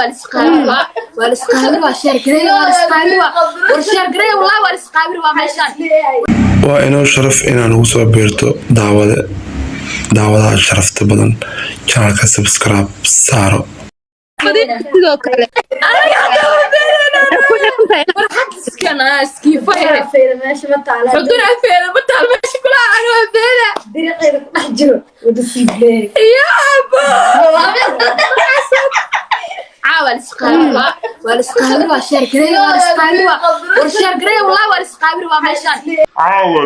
Caawa lisqaabir waa lisqaabir, waa share gareey, waa lisqaabir, waa war share gareey, wallahi waa lisqaabir, waa meeshaan. Waa inoo sharaf inaan ugu soo biirto daawade, daawadaha sharafta badan. Channelka subscribe saaro. Sidoo kale. Farxadiskan iskiifaya. Afeeda meesha ma taala. Xudun afeeda ma taal meesha kula anu afeeda. Diriceeda ku dhex jiro wada siiblee. Ya abo, caawa lisqaabir waa lisqaabir, waa share gareey, waa lisqaabir, waa war share gareey, wallahi waa lisqaabir, waa meeshaan. Caawa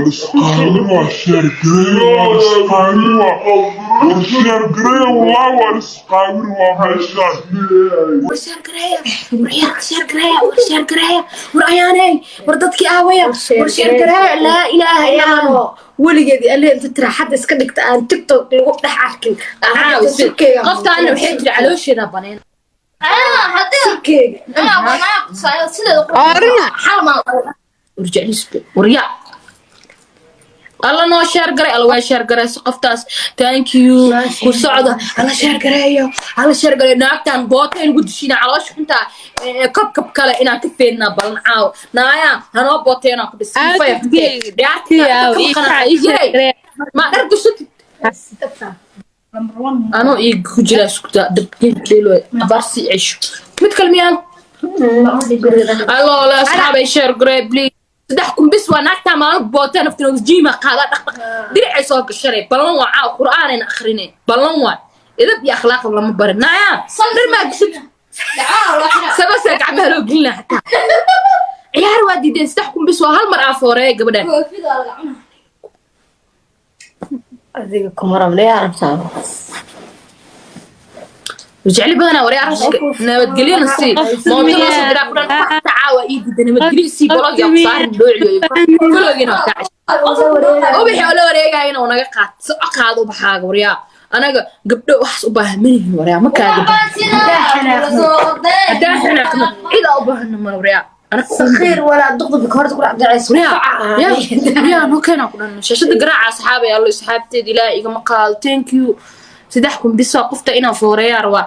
lisqaabir waa share gareey, waa lisqaabir, waa war share gareey, wallahi waa lisqaabir, waa meeshaan. War share gareeya, war ciyaarka share gareeya, war share gareeya, war ayaaney, war dadkii aawaya, war share gareeya, laa ilaaha illa Allah. Ayaanoo weligeed alle inta tiraaxadda iska dhigta aan TikTok lagu dhex arkin. Caawa qoftaana waxay tiri caloosheeda baneen. Surkeyga. Arina. Warjeclisbe, warya alla noo share garay, alla waa share garayso qoftaas, thank you. Ku socda, alla share gareeyo, alla share gareeyo. Naagtan boota in ugu dushina caloosha xuntaa kabkab kale inaan ka feednaa balan. Caawa naaya hanoo booteynaa ku dhisma dhar gashatid anoo ii ku jiraa iskuta dabgeelo abaar sii cesho mid kale miyaan. Allo asxaabay, share garee please. 3000 bis waa naagtaa maalin boota naftina jiima qaada dhaq dhaq diricay soo gashanay. Ballan waa caaw qur'aanayna akhrinay, ballan waa edab iyo akhlaaq lama barin. Naaya dhar maa gashatid sabase gacmaha loo gelina xataa ciyaar waa diideen. 3000 bis waa hal mar aa fooreeya gabadhan. Adiga kuma rabna, yaa rabtaa? Jecli badanaa waryaa rashka nabadgelyona sii mooto noo soo diraa ku dhan waxta caawa ii diida nabadgelyo sii bologi ku saarin dhoociyo kologina waa kaa ubaxi oo la wareegayana oo naga qaad soco qaado ubaxaaga. Waryaa anaga gabdho waxaas u baahan manihin, waryaa ma kaaga haddaan xanaaqno cid aa u baahana mala, waryaa anaga. Sakhiir walaa duqda horta ku dhex dhacayso. Waryaa waryaa noo keenaa ku dhan shaashada garaaca. Asxaabay, allo asxaabteed ilaahay igama qaado, thank you. 3000 bisa qofta inaan fooreeyaa rabaa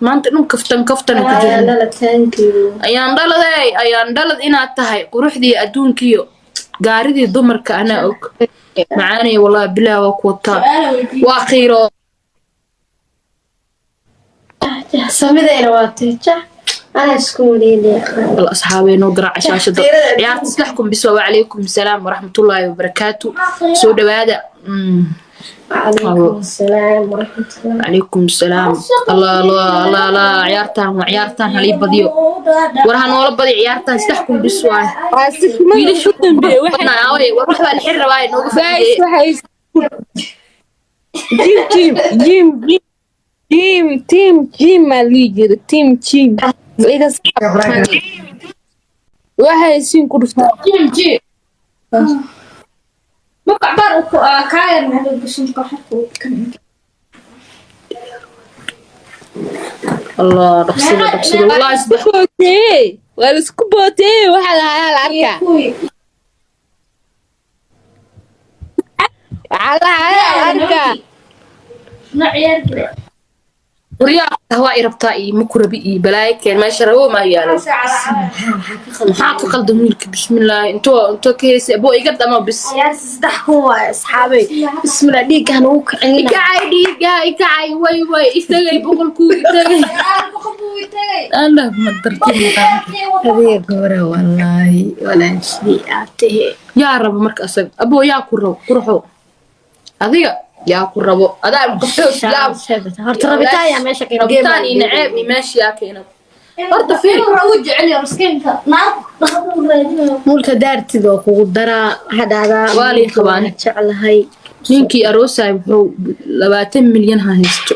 maanta dhan kaftan kaftan ku jiro. Lala, thank you. Ayaan dhaladay, ayaan dhalad inaad tahay quruxdii adduunkiyo gaaridii dumarka anaa og macaanay, wallahi bilaah waa ku wataa, waa qiiro. Samidayna waa teja anaa isku waleynaya. Wal asxaabay noo garaaca shaashada ciyaarta 3000 bis waa. Wacalaykum salaam waraxmatullaahi wabarakaatu, soo dhawaada. Wacalaykum asalaam waraxmatullah. Calaykum salaam. Allah allah allah allah, ciyaartaan waa ciyaartaan halii badiyo, war ha noola badiyo ciyaartaan, 3000 bis waay. Waa sikmada ugu dambeeyay waxay War wax baa la xiri rabaa nooga guys faa'iideeye. Waxay gym gym gym gym gym team gym aa lihi jira team gym iga waxay siin ku dhuftaa. Jim jim. Marka cabaar uu ku kaayar maxaa loo gashan kooxda kan. Allah, dhaqsada dhaqsada wallahi saddex. Bootee waa la isku bootee, waxaa la hayaa la arkaa, waxaa la hayaa la arkaa. No ciyaar kale. Waryaa waa i rabtaa iyo makurabi iyo balaayo keen meesha rabo maa yaalo, maxaa ka qaldan wiilka? Bismillaahi, intoo ka heysay abo iga dhamo bis. Ciyaarta 3000 waaye asxaabay, bismillah, dhiiggaan ugu kicina. Ikacay dhiiga ikacay, way way itagay boqolkuu itagay. Allah ma dartid. Adiga gabara wallaahi walaashii aad tahe. Yaa rabo marka asaga abo yaa ku rabo qurxo adiga yaa ku rabo adaa qabtoos yaa. Horta rabitaan yaa meesha keena. Rabitaan iyo naceeb iyo meesha yaa keena horta fiir. Uu jecel yahay miskiinka naag dhaqan raadinayo. Mulka daartid oo kugu daraa waxaa dhahdaa. Waa lii qabaan. Jeclahay. Ninkii aroosay wuxuu 20 milyan ha haysto.